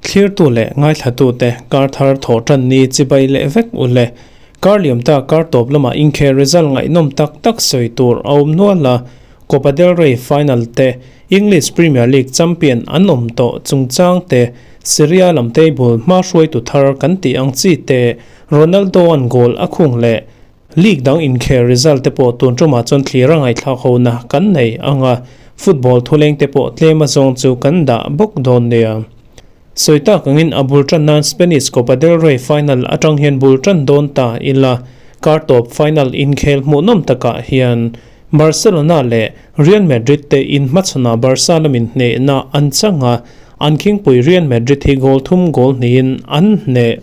Thlirtu leh ngaithlatute kar thar thawh tan ni chibai leh vek u le. Kar liamta kar tawp lamah inkhel result ngaihnawm tak tak sawi tur a awm nual a, Copa del Rey final te, English Premier League champion an awm tawh chungchang te, Serie A lam table hma hruaitu thar kan tih ang chi te, Ronaldo-a'n goal a khung leh League dang inkhel result te pawh tun tumah chuan thlir a ngaihthlak ho na kan nei ang a, football thuleng te pawh tlem azawng chu kan dah bawk dawn nia. Sawi tak angin a bul tan nan Spanish Copa del Rey final atang hian bul tan dawn ta ila, kar tawp final inkhel hmuhnawm takah hian Barcelona leh Real Madrid te inhmachhawnah Barca lamin hnehna an chang a, an khingpui Real Madrid hi goal thum goal hnihin an hneh.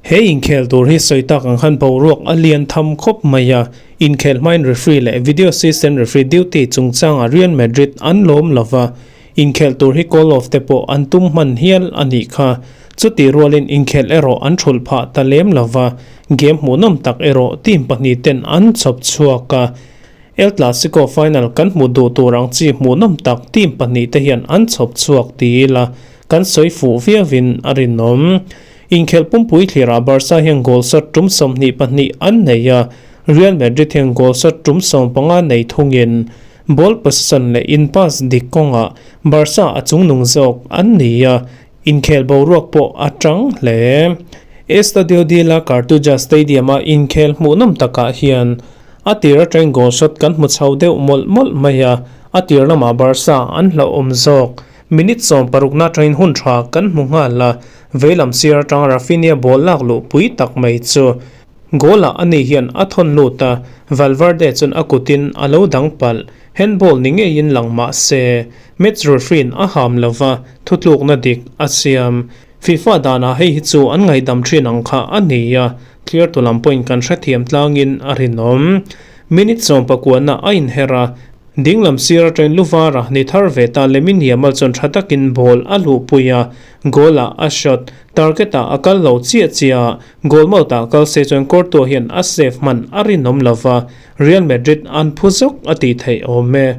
He inkhel tur hi sawi tak ang khan boruak a lian tham khawp mai a, inkhel hmain referee leh video assistant referee duty chungchangah Real Madrid an lawm lo va, inkhel tur hi call off te pawh an tum hman hial a nih kha. Chutih rualin inkhel erawh an thulh phah ta lem lo va, game hmuhnawm tak erawh team pahnih ten an chhawp chhuak a. El Clasico final kan hmuh duh tur ang chi hmuhnawm tak team pahnih te hian an chhawp chhuak ti ila kan sawi fuh viauin a rinawm. Inkhelh pumpui thlirah Barca hian goal shot tum 22 an nei a, Real Madrid hian goal shot tum 15 nei thungin ball possession leh in pass dik kawngah Barca a chungnung zawk an ni a, inkhel boruak pawh a tang hle. Estadio de la Cartuja Stadium-a inkhel hmuhnawm takah hian a tir atangin goal shot kan hmu chho deuh mawlh mawlh mai a, a tir lamah Barca an hlauhawm zawk. Minute 16na atangin hun tha kan hmu nghal a, veilam sir atang Raphinha ball lak luh pui tak mai chu goal ah ani hian a thawn lut a, Valverde chuan a kutin a lo dang palh. Handball ni ngeiin lang mah se match referee in a ham lova, thutlukna dik a siam. FIFA danah hei hi chu an ngaihdam thin ang kha a ni a, clear tu lam pawhin kan hrethiam tlangin a rinawm. Minute 19na a inher a, Dinglam sir atangin Luvara ni thar ve ta Lamine Yamal chuan tha takin ball a luhpui a, goal ah a shot. Target ah a kal lo chiah chiah a, goal mouth ah kal se chuan Courtois hian a save hman a rinawm lova, Real Madrid an phu zawk a tih theih awm e.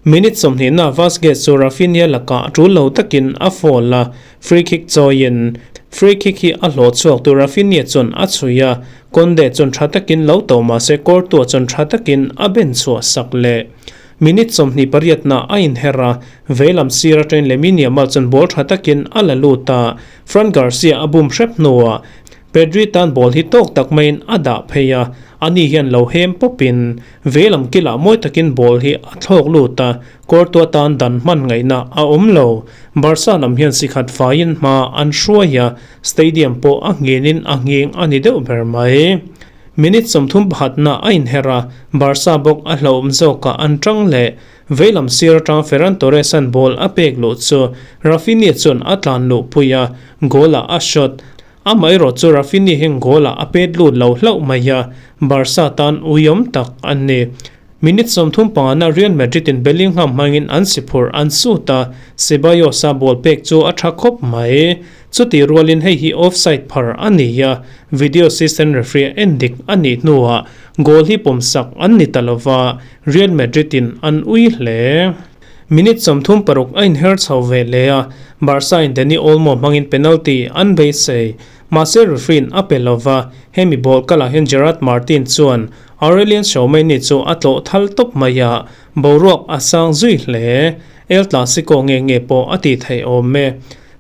Minute 20 na Vazquez chu Raphinha lakah tul lo takin a foul a, free kick chawiin free kick hi a hlawh chhuak tu Raphinha chuan a chhui a, Kounde chuan tha takin lo to mah se Courtois chuan tha takin a ben chhuah sak leh. Minute 28 na a inher a, veilam sir atangin Lamine Yamal chuan ball tha takin a la lut a, Fran Garcia a bum hrep hnuah Pedri tan ball hi tawk tak maiin a dah phei a, ani hian lo hem pawpin veilam kilah mawi takin ball hi a thlawk lut a, Courtois tan dan hman ngaihna a awm lo. Barca lam hian sikhat faiin hma an hruai a, Stadium pawh a nghinin a nghing a ni deuh ber mai. Minute 31 na a inher a, Barca bawk a hlauhawm zawkah an tang leh. Veilam sir atang Ferran Torres-a'n ball a pek luh chu Raphinha chuan a tlan luh pui a, goal-ah a shot. Amaherawh chu Raphinha hian goal-ah a pet lut lo hlauh mai a, Barca tan uiawm tak a ni. Minute 35 na Real Madrid in Bellingham hmangin an si phurh an sut a, Ceballos-a ball pek chu a tha khawp mai. Chutih rualin hei hi offside phar a ni a, video assistant referee a en dik a nih hnuah goal hi pawmsak an ni ta lova, Real Madrid in an ui hle. Minute 36 a inher chho ve leh a, Barca in Dani Olmo hmangin penalty an beisei. Mahse referee in a pe lova, hemi ball kalah hian Gerard Martin chuan Aurelien Tchouameni chu a tlawh thal tawp mai a, boruak a sang zui hle. El Clasico nge nge pawh a tih theih awm e.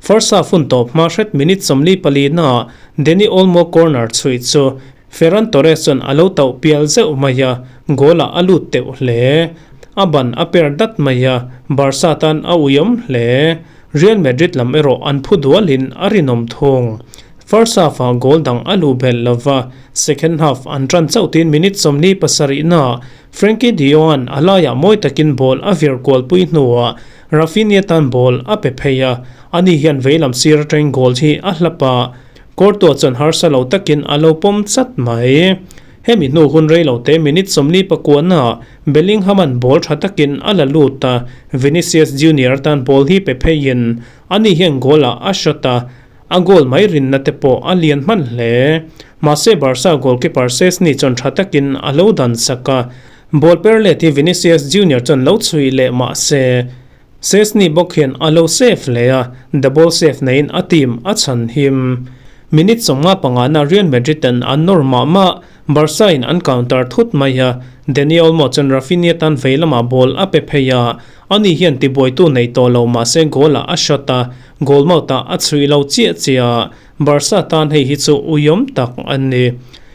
First half hun tawp hma hret minute 44 naah Dani Olmo corner chhuih chu Ferran Torres chuan a lo tauh pial zeuh mai a, goal ah a lut teuh hle. A ban a per dat mai a, Barca tan a uiawm hle. Real Madrid lam erawh an phu dualin a rinawm thung. First half ah goal dang a luh belh lova, second half an tan chauh tiin minute 47 naah Frenkie de Jong-a'n a laiah mawi takin ball a vir kualpui hnuah Raphinha tan ball a pe phei a, ani hian veilam sir atangin goal hi a hlap a, Courtois chuan harsa lo takin a lo pawm chat mai. Hemi hnu hun rei lo te minute 49 naah Bellingham-a'n ball tha takin a la lut a, Vinicius Junior tan ball hi pe pheiin ani hian goal-ah a shot a, a goal mai rinna te pawh a lian hman hle. Mahse Barca goalkeeper Szczesny chuan tha takin a lo dan sak a. Ball per let hi Vinicius Junior chuan lo chhui leh mah se, Szczesny bawk hian a lo save leh a, double save neiin a team a chhan him. Minute 55 na Real Madrid ten an nawr mah mah, Barca in an counter thut mai a, Dani Olmo chuan Raphinha tan vei lamah ball a pe phei a, ani hian tibuaitu nei tawh lo mah se goal ah a shot a, goal mouth ah a chhui lo chiah chiah a, Barca tan hei hi chu uiawm tak a ni.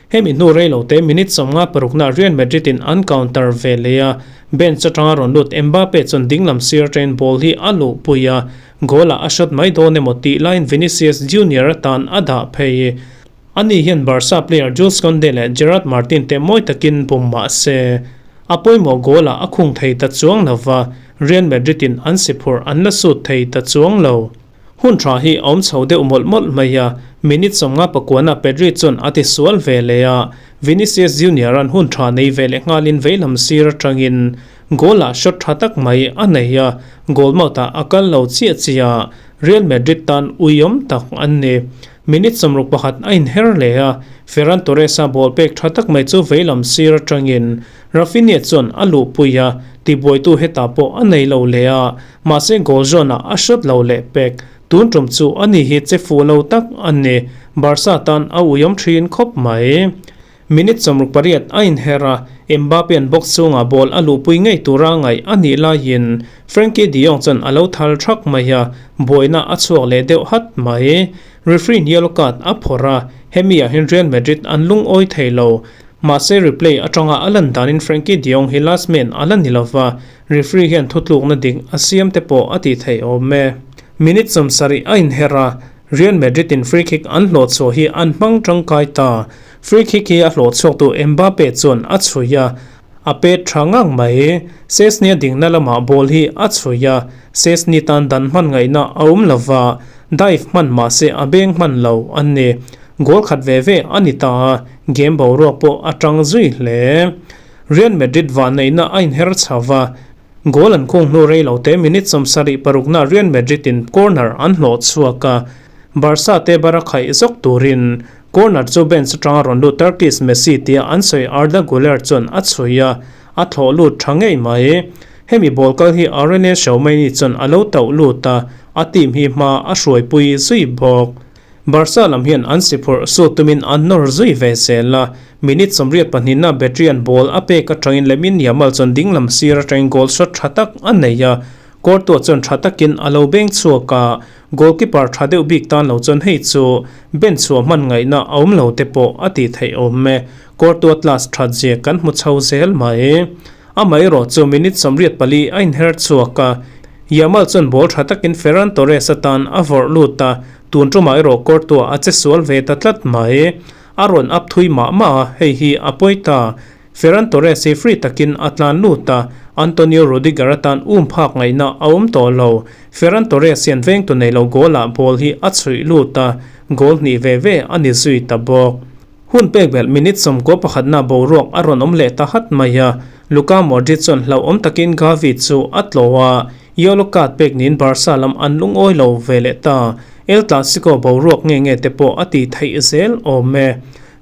Hemi hnu rei lo te minute 56 na Real Madrid in an counter ve leh a, bench atanga rawn lut Mbappe chuan dinglam sir atangin ball hi a luhpui a, goal ah a shot mai dawn emaw tih laiin Vinicius Junior atan a dah phei. Ani hian Barca player Jules Kounde leh Gerard Martin te mawi takin bum mah se, a pawimawh goal ah a khung thei ta chuang lo va, Real Madrid in an si phurh an la sut thei ta chuang lo. Hun tha hi a awm chho deuh mawlh mawlh mai a, minute 59 ah Pedri chuan a ti sual ve leh a, Vinicius Junior-a'n hun tha nei ve leh nghalin veilam sir atangin goal ah shot tha tak mai a nei a, goal mouth ah a kal lo chiah chiah a, Real Madrid tan uiawm tak an ni. Minute 61 a inher leh a, Ferran Torres-a ball pek tha tak mai chu veilam sir atangin Raphinha chuan a luhpui a, tibuaitu hetah pawh a nei lo leh a, mahse goal zawnah a shot lo leh pek. Tun tum chu ani hi che fuh lo tak a ni, Barca tan a uiawm thin khawp mai. Minute 68 a inher a, Mbappe-a'n box chhungah ball a luhpui ngei tura ngaih a nih laiin Frenkie de Jong chuan a lo thal thak mai a, buaina a chhuak leh deuh hat mai. Referee yellow card a phawrh a, hemi ah hian Real Madrid an lungawi thei lo. Mahse replay atanga a lan danin Frenkie de Jong hi last man a la ni lova, referee hian thutlukna dik a siam te pawh a tih theih awm e. Minute 70 a inher a, Real Madrid in free kick an hlawh chhuah hi an hmang tangkai ta. Free kick hi a hlawh chhuaktu Mbappe chuan a chhui a, a pet tha ngang mai. Szczesny a dingna lamah ball hi a chhui a, Szczesny tan dan hman ngaihna a awm lova, dive hman mahse a beng hman lo a ni. Goal khat ve ve a ni ta a, game boruak pawh a tang zui hle. Real Madrid vahneihna a inher chho va, goal an khung hnu rei lo te minute 76 na Real Madrid in corner an hlawh chhuak a, Barca te bara khaih zawk turin corner chu bench atanga rawn lut Turkish Messi tia an sawi Arda Guler chuan a chhui a, a thlawh lut tha ngei mai. Hemi ball kal hi Aurelien Tchouameni chuan a lo tauh lut a, a team hi hma a hruaipui zui bawk. Barca lam hian an si phurh sut tumin an nawr zui ve zel a, minute 82 na Betrian ball a pek atangin Lamine Yamal chuan dinglam sir atangin goal shot tha tak a nei a, Courtois chuan tha takin a lo beng chhuak a, goalkeeper tha deuh bik tan lo chuan hei chu bench chhuah hman ngaihna a awm lo te pawh a tih theih awm e, Courtois class that zia kan hmu chho zel mai. Amaherawh chu minute 84 a inher chhuak a, Yamal chuan ball tha takin Ferran Torres atan a vawrh lut a, tun tumah erawh Courtois a che sual ve ta tlat mai. A rawn up thui mah mah a, hei hi a pawi ta. Ferran Torres hi free takin a tlan lut a, Antonio Rudiger atan um phak ngaihna a awm tawh lo. Ferran Torres hian vengtu nei lo goal ah ball hi a chhuih lut a, goal hnih ve ve a ni zui ta bawk. Hun pek belh minute 91 na boruak a rawn awm leh ta hat mai a, Luka Modric chuan hlauhawm takin Gavi chu a tlawh a, yellow card pek niin Barca lam an lungawi lo ve leh ta. El Clasico boruak nge nge te pawh a tih theih zel awm e.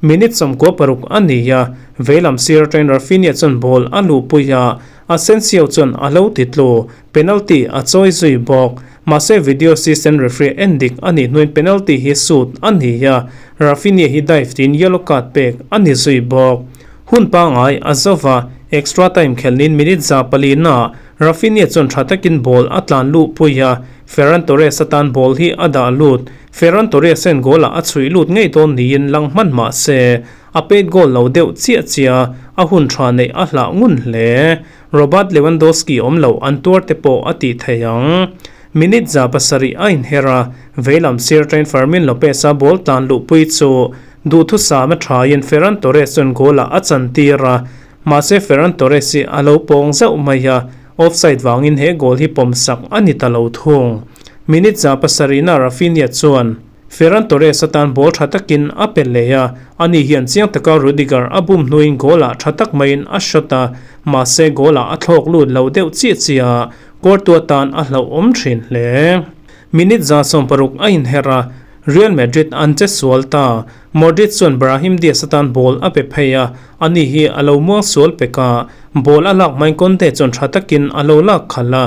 Minute 96 a ni a, veilam sir atangin Raphinha chuan ball a luhpui a, Asensio chuan a lo ti tlu. Penalty a chawi zui bawk. Mahse video assistant referee en dik a nih hnuin penalty hi sut a ni a, Raphinha hi dive tiin yellow card pek a ni zui bawk. Hun pangai a zo va, extra time khelhnin minute 400 na Raphinha chuan tha takin ball a tlan luh pui a, Ferran Torres atan ball hi a dah lut. Ferran Torres hian goal ah a chhuih lut ngei dawn niin lang hman mahse a pet goal lo deuh chiah chiah a, a hun tha neih a hlah ngun hle. Robert Lewandowski awm lo an tuar te pawh a tih theih ang. Minute 700 a inher a, veilam sir atangin Fermin Lopez-a ball tlan luhpui chu duhthusam a thain Ferran Torres chuan goal-ah a chantir a, mahse Ferran Torres hi a lo pawng zauh mai a, offside vangin he goal hi pawmsak a ni ta lo thung. Minute 700 na Raphinha chuan Ferran Torres atan ball tha takin a pe leh a, ani hian chiang taka Rudiger a bum hnuin goal ah tha tak maiin a shot a, mahse goal ah a thlawk lut lo deuh chiah chiah a, Courtois tan a hlauhawm thin hle. Minute 16 a inher a, Real Madrid an che sual ta. Modric chuan Brahim Diaz atan ball a pe phei a, ani hi a lo muang sual pek a, ball a lak hmain Conte chuan tha takin a lo lak khalh a,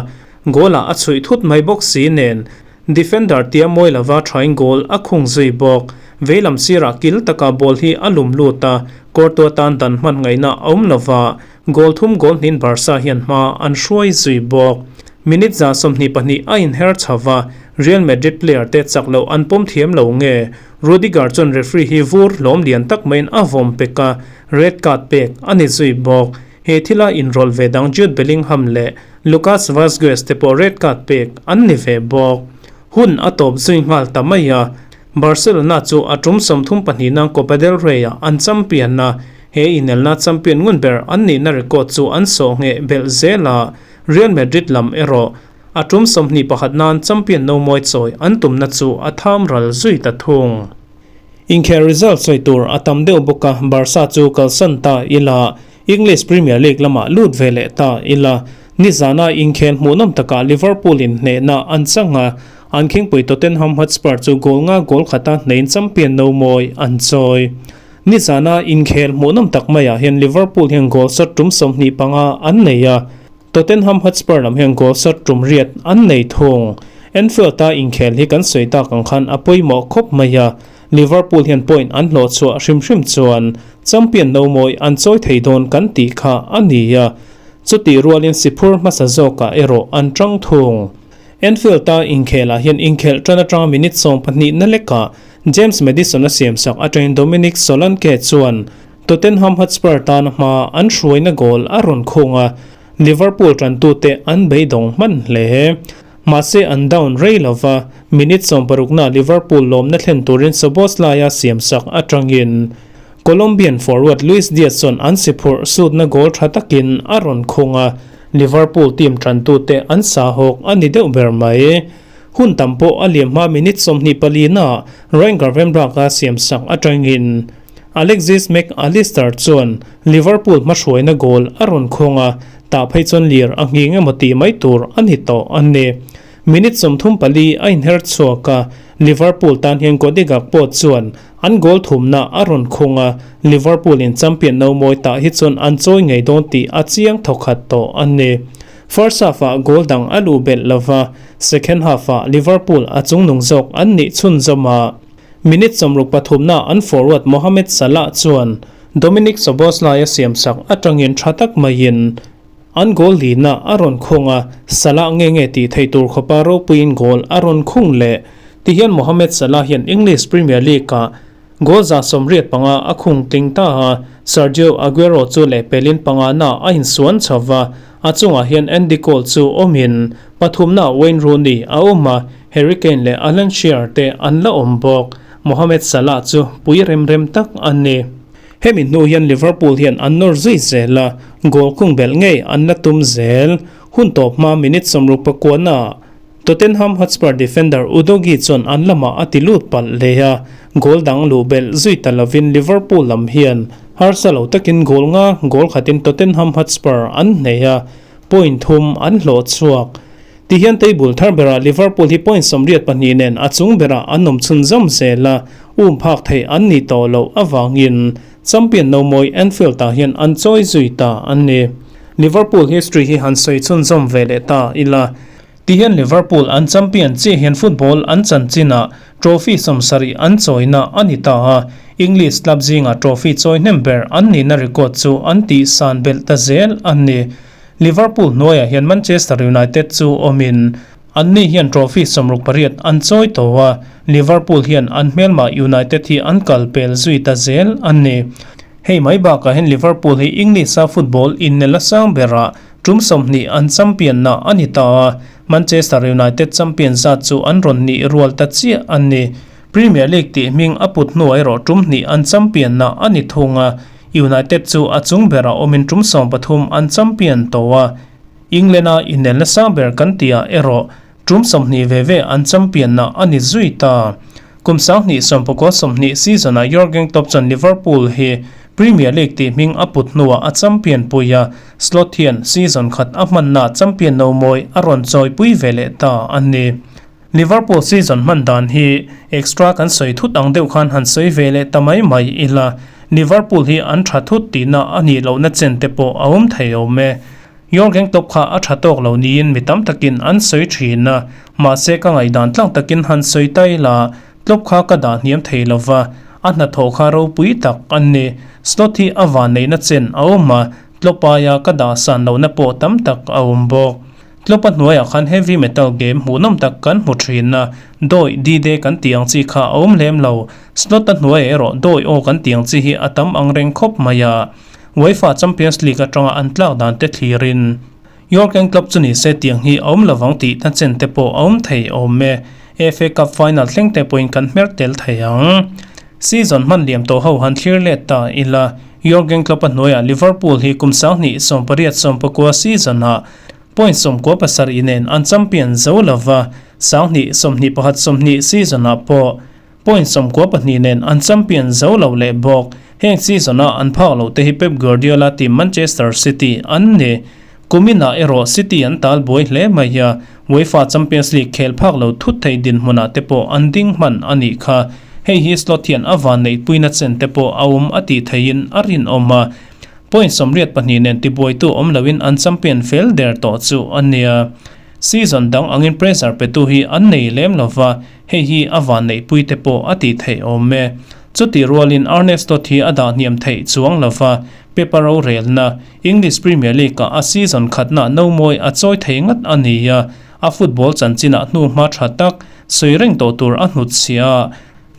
goal ah a chhuih thut mai bawk si nen defender tia mawi lova thain goal a khung zui bawk. Veilam sirah kil taka ball hi a lum lut a, Courtois tan dan hman ngaihna a awm lova, Goal thum goal hnin Barca hian hma an hruai zui bawk. Minute 22 a inher chho va, Real Madrid player te chak loh an pawm thiam lo nge? Rudiger chuan referee hi vur hlawm lian tak maiin a vawm pek a, red card pek a ni zui bawk. He thila inrawlh ve dang Jude Bellingham leh Lucas Vazquez te pawh red card pek an ni ve bawk. Hun a tawp zui nghal ta mai a, Barcelona chu a tum 32 nan Copa del Rey-ah an champion a, he inelna champion ngun ber an nihna record chu an sawh ngheh belh zel a, Real Madrid lam erawh a tum 21 nan champion no mawi chawi an tumna chu a tham ral zui ta thung. Inkhel result sawi tur a tam deuh bawk a, Barca chu kalsan ta ila, English Premier League lamah lut ve leh ta ila, nizana inkhel hmuhnawm takah Liverpool in hnehna an chang a, An khingpui Tottenham Hotspur chu goal nga goal khata hneiin champion no mawi an chawi. Nizana inkhel hmuhnawm tak maiah hian Liverpool hian goal shot tum 25 an nei a, Tottenham Hotspur lam hian goal shot tum riat an nei thung. Anfield-a inkhel hi kan sawi tak ang khan a pawimawh khawp mai a, Liverpool hian point an hlawh chhuah hrim hrim chuan champion no mawi an chawi thei dawn kan tih kha a ni a, chutih rualin siphur hmasa zawkah erawh an tang thung. Anfield-a inkhelah hian inkhelh tan atanga minute 12 na lekah James Maddison a siamsak atangin Dominic Solanke chuan Tottenham Hotspur tana hma an hruaina goal a rawn khung a, Liverpool tantute an beidawng hman hle. Mahse an down rei lova, minute 60 na Liverpool lawmna thlen turin Szoboszlai a siamsak atangin Colombian forward Luis Diaz chuan an si phurh sutna goal tha takin a rawn khung a, Liverpool team tantute an sa hawk a ni deuh ber mai. Hun tam pawh a liam hma minute 24 na Ryan Gravenberch a siamsak atangin Alexis Mac Allister chuan Liverpool hmahruaina goal a rawn khung a, tah phei chuan lir a nghing emaw tih mai tur a ni tawh a ni. Minute 34 a inher chhuak a, Liverpool tan hian Cody Gakpo chuan an goal thumna a rawn khung a, Liverpool in champion no mawi tah hi chuan an chawi ngei dawn tih a chiang thawkhat tawh a ni. First half-ah goal dang a luh belh lova, second half-ah Liverpool a chungnung zawk an nih chhunzawm a. Minute 63 na an forward Mohamed Salah chuan Dominic Szoboszlai a siamsak atangin tha tak maiin an goal lina a rawn khung a, Salah nge nge tih theih tur khawpa ropuiin goal a rawn khung leh. Tihian Mohamed Salah hian English Premier League-ah goal 85 a khung tling ta a, Sergio Aguero chu lehpelin panga na a insuan chho va, a chungah hian Andy Cole chu awmin pathumna Wayne Rooney a awm a, Harry Kane leh Alan Shearer te an la awm bawk. Mohamed Salah chu pui rem rem tak a ni. Hemi hnu hian Liverpool hian an nawr zui zel a, goal khung belh ngei an la tum zel. Hun tawp hma minute 69 na Tottenham Hotspur defender Udogie chuan an lamah a ti lut palh leh a, goal dang luh belh zui ta lovin Liverpool lam hian harsa lo takin goal nga goal khatin Tottenham Hotspur an hneh a, point thum an hlawh chhuak. Tihian table thar berah Liverpool hi point 82 nen a chung berah an awm chhunzawm zel a, um phak theih an ni tawh loh avangin champion no mawi Anfield-ah hian an chawi zui ta a ni. Liverpool history hi han sawi chhunzawm ve leh ta ila. Tihian Liverpool an champion chiah hian football an chanchinah trophy 70 an chawina a ni ta a, English club zinga trophy chawi hnem ber an nihna record chu an tih san belh ta zel a ni. Liverpool hnuaiah hian Manchester United chu awmin anni hian trophy 68 an chawi tawh a, Liverpool hian an hmelma United hi an kal pel zui ta zel a ni. Hei mai bakah hian Liverpool hi English-a football innel a sang berah tum 20 an champion na a ni ta a, Manchester United champion zat chu an rawn nih rual ta chiah a ni. Premier League tih hming a put hnuah erawh tum hnih an champion na a ni thung a, United chu a chung berah awmin tum 13 an champion tawh a, England-a innelna sang ber kan tihah erawh tum 20 ve ve an champion na a ni zui ta. Kum 2019/20 season-ah Jurgen Klopp chuan Liverpool hi Premier League tih hming a put hnuah a champion pui a, Slot hian season khat a hmanna champion no mawi a rawn chawi pui ve leh ta a ni. Liverpool season hman dan hi extra kan sawi thut ang deuh khan han sawi ve leh ta mai mai ila, Liverpool hi an tha thut tihna a nih lohna chen te pawh a awm thei awm e. Jurgen Klopp kha a tha tawk lo niin mi tam takin an sawi thin a, mahse ka ngaihdan tlang takin han sawi ta ila, Klopp kha ka dah hniam thei lova, a hnathawh kha ropui tak a ni. Slot hi a vanneihna chen a awm a, Klopp aia ka dah san lohna pawh tam tak a awm bawk. Klopp-a hnuaiah khan heavy metal game hmuhnawm tak kan hmu thin a, dawi D-Day kan tih ang chi kha a awm lem lo. Slot-a hnuaiah erawh dawi aw kan tih ang chi hi a tam ang reng khawp mai a. UEFA Champions League atanga an tlak dan te thlirin Jurgen Klopp chu ni se tiang hi a awm lovang tih na chen te pawh a awm thei awm e. FA Cup final thleng te pawhin kan hmer tel thei ang. Season hman liam tawh ho han thlir let ta ila, Jurgen Klopp-a hnuaiah Liverpool hi kum 2018 19 season-ah Point 17 nen an champion zo lova, 2021 20 season-ah pawh point 92 nen an champion zo lo leh bawk. Heng season-a an phak loh te hi Pep Guardiola team Manchester City an ni. Kuminah erawh City an tal buai hle mai a, UEFA Champions League khel phak lo thut thei dinhmunah te pawh an ding hman a nih kha. Hei hi slot hian a vanneihpuina chen te pawh a awm a tih theihin a rinawm a. Point 82 nen tibuaitu awm loin an champion fel der tawh chu a nia. Season dang angin pressure petu hi an nei lem lova, hei hi a vanneihpui te pawh a tih theih awm e. Chutih rualin Arne Slot hi a dah hniam theih chuang lova, Pep-a rorelna, English Premier League-ah a season khatna no mawi a chawi thei ngat a ni a, a football chanchinah hnuhma tha tak sawi reng tawh tur a hnutchhiah a,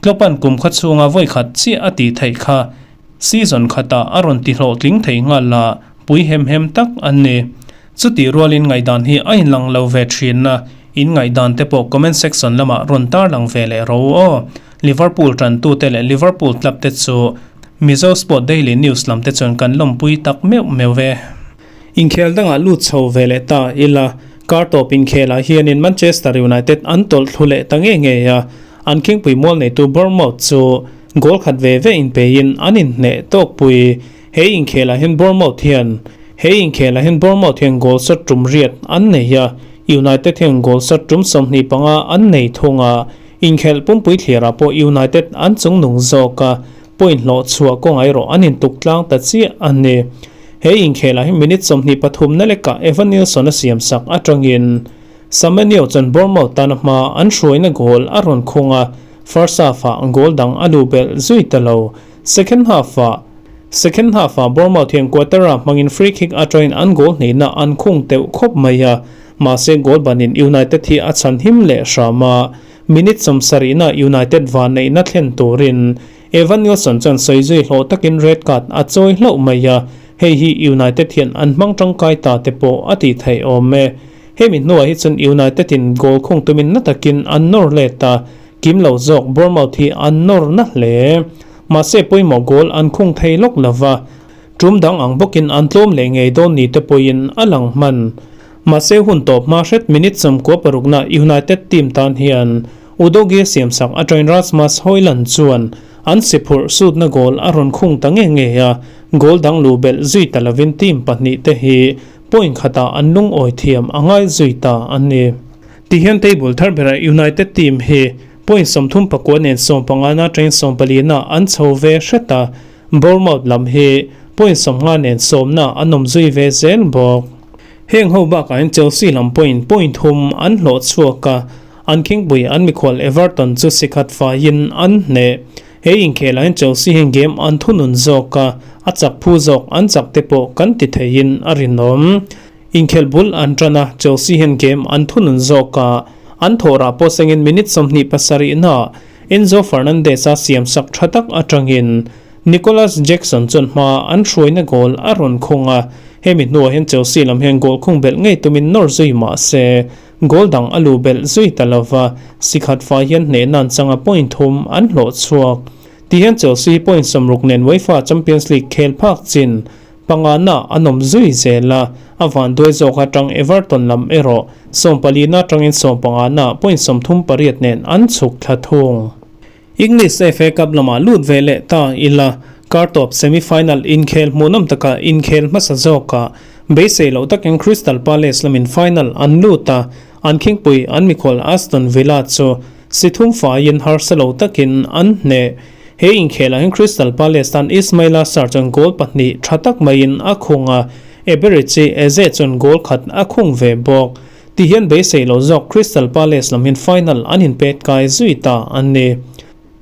Klopp-a'n kum kha chhunga vawi khat chiah a tih theih kha. Season khatah a rawn ti hlawhtling thei nghal a, pui hem hem tak an ni. Chutih rualin ngaihdan hi a inlang lo ve thin a, in ngaihdan te pawh comment section lamah rawn tarlang ve leh ro aw. Liverpool tantute leh Liverpool club te chu Mizo Sport Daily News lam te chuan kan lawmpui tak meuh meuh ve. Inkhel dangah lut chho ve leh ta ila, kar tawp inkhelah hianin Manchester United an tawlh thlu leh ta ngei ngei a, An khingpui mual neitu Bournemouth chu goal khat ve ve inpeiin an inhneh tawkpui. He inkhelah hian Bournemouth hian He inkhelah hian Bournemouth hian goal shot tum riat an nei a, United hian goal shot tum 25 an nei thung a. Inkhelh pumpui thliarah pawh United an chungnung zawk a, point hlawh chhuah kawngah erawh an intuk tlang ta chiah a ni. He inkhelah hian minute 23 na lekah Evanilson a siamsak atangin Semenyo chuan Bournemouth tana hma an hruaina goal a rawn khung a, first half-ah goal dang a luh belh zui ta lo. Second half-ah Second half-ah Bournemouth hian Quattara hmangin free kick atangin an goal hnihna an khung teuh khawp mai a, mahse goal banin United hi a chhan him leh hram a. Minute 70-na United vanneihna thlen turin Evan Nilsson chuan sawi zui hlawh takin red card a chawi hlauh mai a, hei hi United hian an hmang tangkai ta te pawh a tih theih awm e. Hemi hnuah hi chuan United in goal khung tumin na takin an nawr let a, kim lo zawk Bournemouth hi an nawr na hle. Mahse pawimawh goal an khung thei lawk lova, tum dang ang bawkin an tlawm leh ngei dawn ni te pawhin a lang hman. Mahse hun tawp hma hret minute 96 na United team tan hian Udogie siamsak atangin Rasmus Hojlund chuan an si phurh sutna goal a rawn khung ta nge nge a, goal dang luh belh zui ta lovin team pahnih te hi Point khatah an lungawi thiam a ngai zui ta an ni. Tihian table thar berah United team hi point 39 nen 15 na atangin 14 na an chho ve hret a, Bournemouth lam hi point 15 nen sawmna an awm zui ve zel bawk. Heng ho bakah hian Chelsea lam pawhin point thum an hlawh chhuak a, an khingpui an mikhual Everton chu sikhat faiin an hneh. He inkhelah hian Chelsea hian game an thunun zawk a, a chak phu zawk an chak te pawh kan ti theiin a rinawm. Inkhelh bul an tan a, Chelsea hian game an thunun zawk a, an thawhrah pawh sengin minute 27 naah Enzo Fernandez-a siamsak tha tak atangin Nicolas Jackson chuan hma an hruaina goal a rawn khung a, hemi hnuah hian Chelsea lam hian goal khung belh ngei tumin nawr zui mah se, Goal dang a luh belh zui ta lova, sikhat fai hian hnehna an changa point thum an hlawh chhuak. Tihian Chelsea hi point 60 nen UEFA Champions League khel phak chin pangana an awm zui zel a, a vanduai zawk atang Everton lam erawh 14 na atangin 15 na point 38 nen an chhuk thla thung. English FA Cup lamah lut ve leh ta ila, kar tawp semi-final inkhel hmuhnawm taka inkhel hmasa zawkah beisei loh takin Crystal Palace lamin final an lut a, An khingpui an mikhual Aston Villa chu si thum faiin harsa lo takin an hneh. He inkhelah hian Crystal Palace tan Ismaila Sarr chuan goal pahnih tha tak maiin a khung a, Eberechi Eze chuan goal khat a khung ve bawk. Ti hian beisei lo zawk Crystal Palace lam hian final an inpet kai zui ta a ni.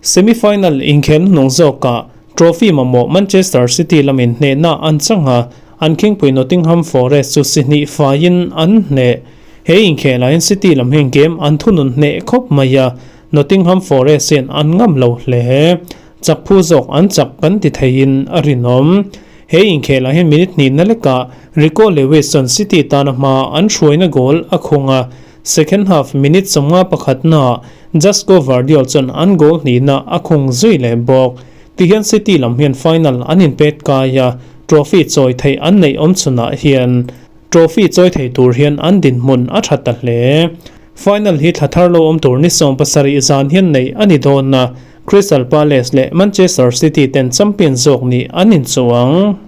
Semi-final inkhel hnung zawkah trophy mamawh Manchester City lamin hnehna an chang a, an khingpui Nottingham Forest chu si hnih faiin an hneh. He inkhelah hian City lam hian game an thunun hneh khawp mai a, Nottingham Forest hian an ngam lo hle. Chak phu zawk an chak kan ti theiin a rinawm. He inkhelah hian minute hnihna lekah Rico Lewis chuan City tana hma an hruaina goal a khung a, Second half minute 51 naah Josko Gvardiol chuan an goal hnihna a khung zui leh bawk. Tihian City lam hian final an inpet kai a, trophy chawi theih an neih awm chhunah hian trophy chawi thei tur hian an dinhmun a tha ta hle. Final hi thla thar lo awm tur ni 17 zan hian neih a ni dawn a, Crystal Palace leh Manchester City ten champion zawk nih an inchuh ang.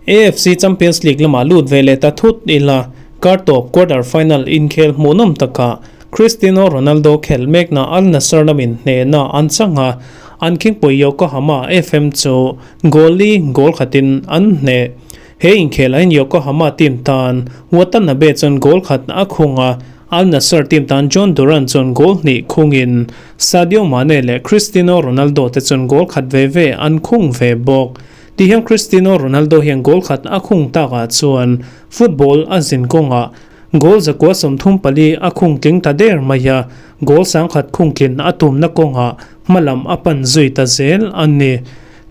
AFC Champions League lamah lut ve leh ta thut ila, kar tawp quarter final inkhel hmuhnawm takah Cristiano Ronaldo khelh mekna Al Nassr lamin hnehna an chang a, an khingpui Yokohama FM chu goal li goal khatin an hneh. He inkhelah hian Yokohama team tan Watanabe chuan goal khat a khung a, Al Nassr team tan Jhon Duran chuan goal hnih khungin Sadio Mane leh Cristiano Ronaldo te chuan goal khat ve ve an khung ve bawk. Ti hian Cristiano Ronaldo hian goal khat a khung takah chuan football a zin kawngah goal 134 a khung tling ta der mai a, goal 1000 khung tlin a tumna kawngah hmalam a pan zui ta zel a ni.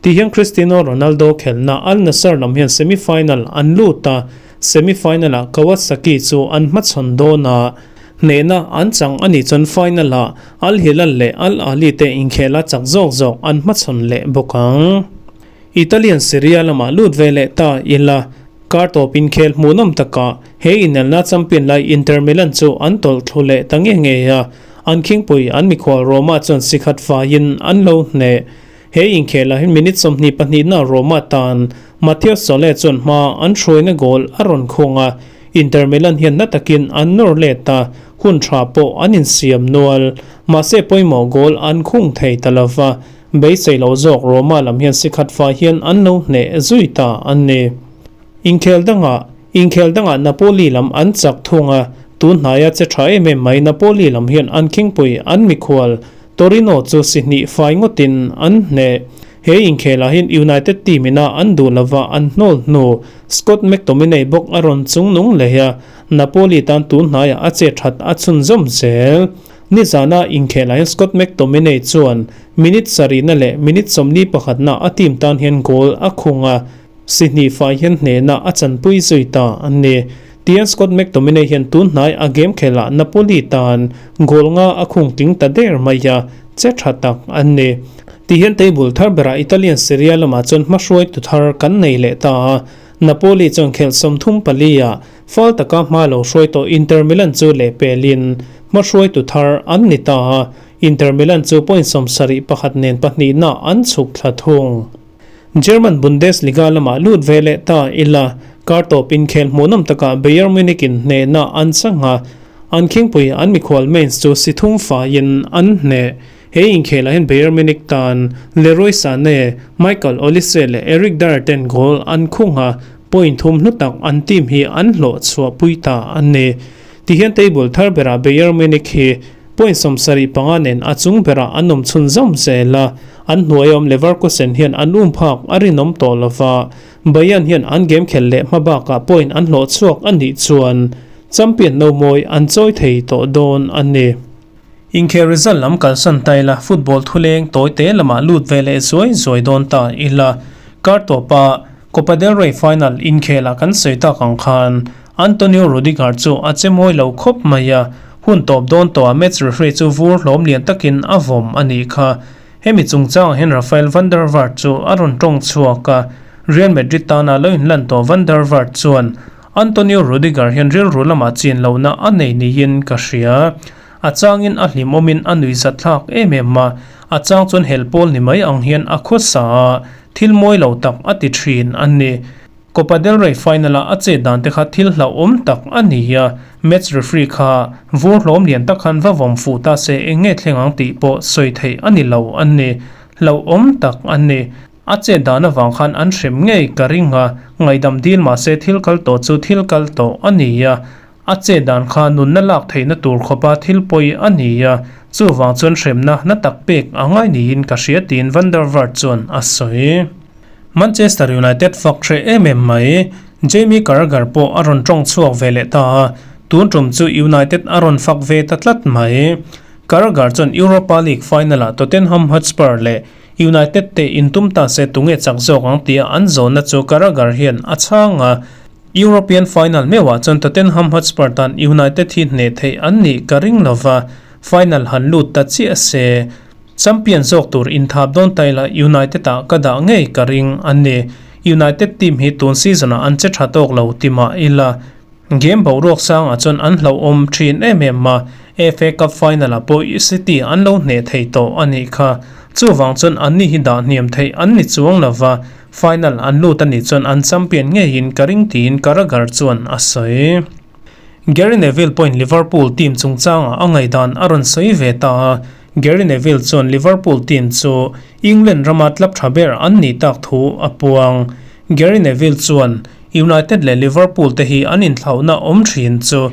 Ti hian Cristiano Ronaldo khelhna Al Nassr lam hian semi-final an lut a, semi-final-ah Kawasaki chu an hmachhawn dawn a, hnehna an chang a nih chuan final-ah Al Hilal leh Al Ahly te inkhel a chak zawk zawk an hmachhawn leh bawk ang. Italian Serie A lamah lut ve leh ta ila, kar tawp inkhel hmuhnawm takah he inelna champion lai Inter Milan chu an tawlh thlu leh ta nge nge a, an khingpui an mikhual Roma chuan si khat faiin an lo hneh. He inkhelah hian minute 22 na Roma tan Matteo Sole chuan hma an hruaina goal a rawn khung a, Inter Milan hian na takin an nawr let a, hun tha pawh an insiam nual. Mahse pawimawh goal an khung thei ta lova, beisei lo zawk Roma lam hian si khat fai hian an lo hneh zui ta a ni. Inkhel dangah Inkhel dangah Napoli lam an chak thung a, tun hnaia che tha em em mai Napoli lam hian an khingpui an mikhual Torino chu si hnih fai ngawtin an hneh. He inkhelah hian United team ina an duh lova an hnawl hnu Scott McTominay bawk a rawn chungnung leh a, Napoli tan tun hnaiah a che that a chhunzawm zel. Nizana inkhelah hian Scott McTominay chuan minute sarihna leh minute 41na a team tan hian goal a khung a, si hnih fai hian hnehna a chanpui zui ta a ni. Tian Scott McTominay hian tun hnai a game khelhah Napoli tan goal nga a khung tling ta der mai a, che tha tak a ni. Ti hian table thar berah Italian Serie A lamah chuan hmahruaitu thar kan nei leh ta a, Napoli chuan khelh 34 ah fal taka hma lo hruai tawh Inter Milan chu lehpelin hmahruaitu thar an ni ta a, Inter Milan chu point 71 nen pahnihna an chhuk thla thung. German Bundesliga lamah lut ve leh ta ila, kar tawp inkhel hmuhnawm takah Bayern Munich in hnehna an chang a, an khingpui an mikhual Mainz chu si thum faiin an hneh. He inkhelah hian Bayern Munich tan Leroy Sane, Michael Olise leh Eric Dier ten goal an khung a, point thum hlu tak an team hi an hlawh chhuahpui ta a ni. Tihian table thar berah Bayern Munich hi point 75 nen a chung berah an awm chhunzawm zel a, an hnuai awm Leverkusen hian an um phak a rinawm tawh lova, Bayern hian an game khelh leh hma bakah point an hlawh chhuak a nih chuan champion no mawi an chawi thei tawh dawn a ni. Inkhel result lam kalsan ta ila, football thuleng tawi te lamah lut ve leh zuai zuai dawn ta ila, kar tawpa Copa del Rey final inkhelah kan sawi tak ang khan Antonio Rudiger chu a che mawi lo khawp mai a, hun tawp dawn tawhah match referee chu vur hlawm lian takin a vawm a nih kha. Hemi chungchangah hian Rafael van der Vaart chu a rawn tawng chhuak a, Real Madrid tana lo inlan tawh van der Vaart chuan Antonio Rudiger hian rilru lamah chin lohna a nei niin ka hria. A changin a hlimawmin a nuihzat thlak em em a, a chang chuan helpawl ni mai ang hian a khawsa a, thil mawi lo tak a ti thin a ni. Copa del Rey final-a a chet dan te kha thil hlauhawm tak a ni a, match referee kha vur hlawm lian tak khan va vawm fuh ta se eng nge thleng ang tih pawh sawi theih a ni lo a ni. Hlauhawm tak a ni. A chet dan avang khan an hrem ngei ka ring a, ngaihdam dil mahse thil kal tawh chu thil kal tawh a ni a. A chet dan kha nunna lak theihna tur khawpa thil pawi a ni a, chuvang chuan hremna na tak pek a ngai niin ka hria tiin Van der Vaart chuan a sawi. Manchester United fak hreh em em mai. Jamie Carragher pawh a rawn tawng chhuak ve leh ta a, tun tum chu United a rawn fak ve ta tlat mai. Carragher chuan Europa League final-ah Tottenham Hotspur leh United te intum ta se tunge chak zawk ang tia an zawnna chu Carragher hian a chhang a, European final meuhah chuan Tottenham Hotspur tan United hi hneh theih an nih ka ring lova, final han lut ta chiah se. Champion zawk tur inthap dawn ta ila United ah ka dah ngei ka ring a ni. United team hi tun season ah an che tha tawk lo ti mah ila. Game boruak sangah chuan an hlauhawm thin em em a, FA Cup final ah pawh City an lo hneh thei tawh a nih kha. Chuvang chuan anni hi dah hniam theih an ni chuang lova, final an lut a nih chuan an champion ngeiin ka ring tiin Carragher chuan a sawi. Gary Neville pawhin Liverpool team chungchangah a ngaihdan a rawn sawi ve ta a, Gary Neville chuan Liverpool team chu England rama club tha ber an nih tak thu a puang. Gary Neville chuan United leh Liverpool te hi an inthlauhna awm thin chu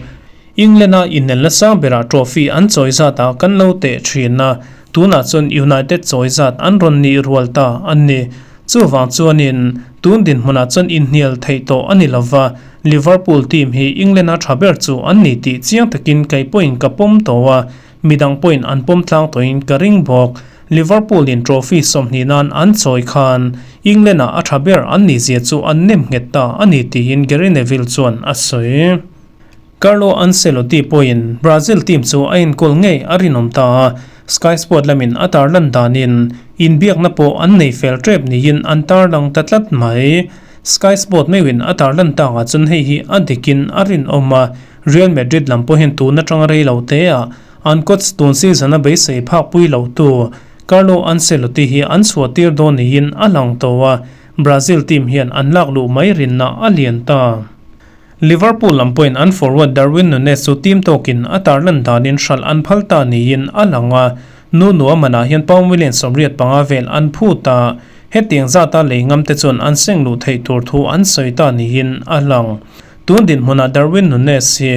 England-a inelna sang berah trophy an chawi zatah kan lo teh thin a, tunah chuan United chawi zat an rawn nih rual ta a ni. Chuvang chuanin tun dinhmunah chuan inhnial theih tawh a ni lova, Liverpool team hi England-a tha ber chu an ni tih chiang takin kei pawhin ka pawm tawh a, Midang pawhin an pawm tlang tawhin ka ring bawk. Liverpool in trophy 20 nan an chawi khan England ah a tha ber an nih zia chu an nem nghet ta a ni tiin Gary Neville chuan a sawi. Carlo Ancelotti pawhin Brazil team chu a enkawl ngei a rinawm ta a, Sky Sport lamin a tarlan danin inbiakna pawh an nei fel tep niin an tarlang ta tlat mai. Sky Sport meuhin a tarlan takah chuan hei hi a dikin a rinawm a, Real Madrid lam pawhin tun atanga rei lo te ah an coach tun season a beisei phak pui lo tu Carlo Ancelotti hi an chhuah tir dawn niin a lang tawh a, Brazil team hian an lak luh mai rinna a lian ta. Liverpool lam pawhin an forward Darwin Nunez chu team tawkin a tarlan danin hralh an phal ta niin a lang a, Nuno a manah hian pound million 85 vel an phut a, hetiang zata lei ngam te chuan an seng luh theih tur thu an sawi ta niin a lang. Tun dinhmunah Darwin Nunez hi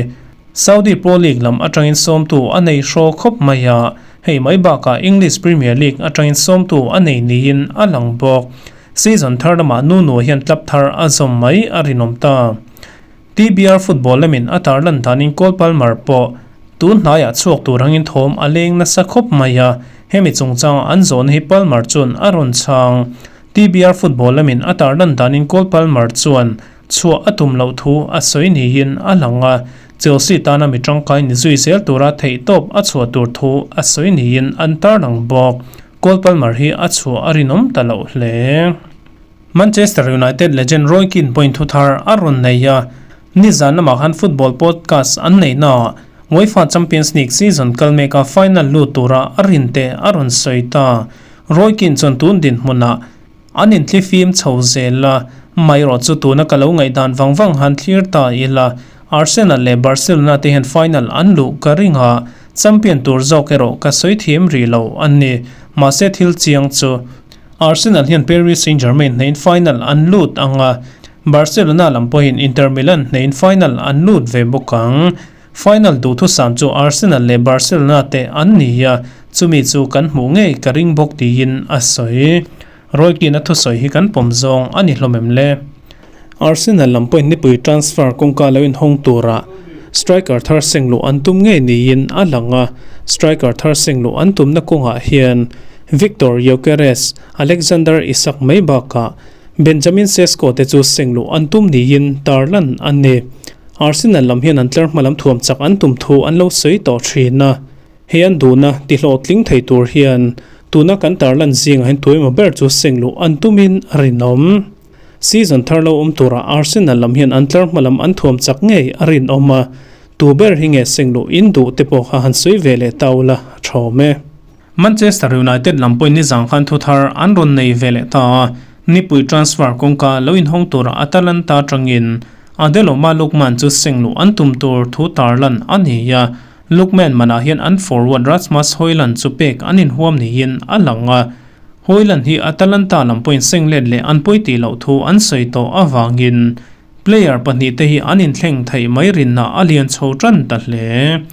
Saudi Pro League lam atangin sawmtu a nei hraw khawp mai a, hei mai bakah English Premier League atangin sawmtu a nei niin a lang bawk. Season thar lamah Nuno hian club thar a zawm mai a rinawm ta. TBR football lamin a tarlan danin Cole Palmer pawh tun hnaiah chhuak tur angin thawm a leng nasa khawp mai a, hemi chungchanga an zawhna hi Palmer chuan a rawn chhang. TBR football lamin a tarlan danin Cole Palmer chuan Chhuah a tum loh thu a sawi niin a lang a, Chelsea tana mi tangkai ni zui zel tura theihtawp a chhuah tur thu a sawi niin an tarlang bawk. Cole Palmer hi a chhuah a rinawm ta loh hle. Manchester United legend Roy Keane pawhin thu thar a rawn nei a, nizan lamah khan football podcast an neihnaah UEFA Champions League season kal meka final lut tura a rinte a rawn sawi ta. Roy Keane chuan tun dinhmunah An inthlifim chho zel a, amaherawh chu tuna ka lo ngaihdan vang vang han thlir ta ila, Arsenal leh Barcelona te hian final an luh ka ring a, champion tur zawk erawh ka sawi thiam rih lo a ni. Mahse thil chiang chu Arsenal hian Paris Saint-Germain hnehin final an lut ang a, Barcelona lam pawhin Inter Milan hnehin final an lut ve bawk ang. Final duhthusam chu Arsenal leh Barcelona te an ni a, chumi chu kan hmuh ngei ka ring bawk tiin a sawi. Roy Keane-a thusawi hi kan pawm zawng a ni hlawm em le? Arsenal lam pawhin nipui transfer kawngka lo inhawng tura striker thar seng luh an tum ngei niin a lang a, striker thar seng luh an tumna kawngah hian Viktor Gyokeres, Alexander Isak mai bakah Benjamin Sesko te chu seng luh an tum niin tarlan a ni. Arsenal lam hian an tlar hma lam thuam chak an tum thu an lo sawi tawh thin a, hei an duhna tihlawhtling thei tur hian tuna kan tarlan zingah hian tuemaw ber chu seng luh an tumin a rinawm. Season thar lo awm turah Arsenal lam hian an tlar hma lam an thuam chak ngei a rinawm a, tu ber hi nge seng luh in duh te pawh kha han sawi ve leh ta ula a tha awm e. Manchester United lam pawhin nizang khan thu thar an rawn nei ve leh ta a. Nipui transfer kawngka lo inhawng tura Atalanta atangin Adeloma Lookman chu seng luh an tum tur thu tarlan a ni a, Lookman manah hian an forward Rasmus Hojlund chu pek an inhuam niin a lang a. Hojlund hi Atalanta lam pawhin seng let leh an pawi tih loh thu an sawi tawh avangin player pahnihte hi an inthleng theih mai rinna a lian chho tan ta hle.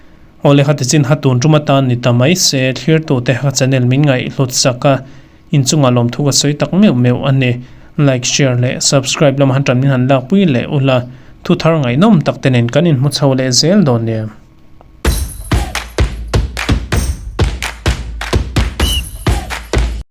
Awle kha tichin ha tun tum atan ni ta mai se, thlirtute ka channel min ngaihhlut sak a, inchungah lawmthu ka sawi tak meuh meuh a ni. Like, share leh subscribe lama han tan min han lakpui leh ula, thuthar ngaihnawm tak te nen kan inhmu chho leh zel dawn nia.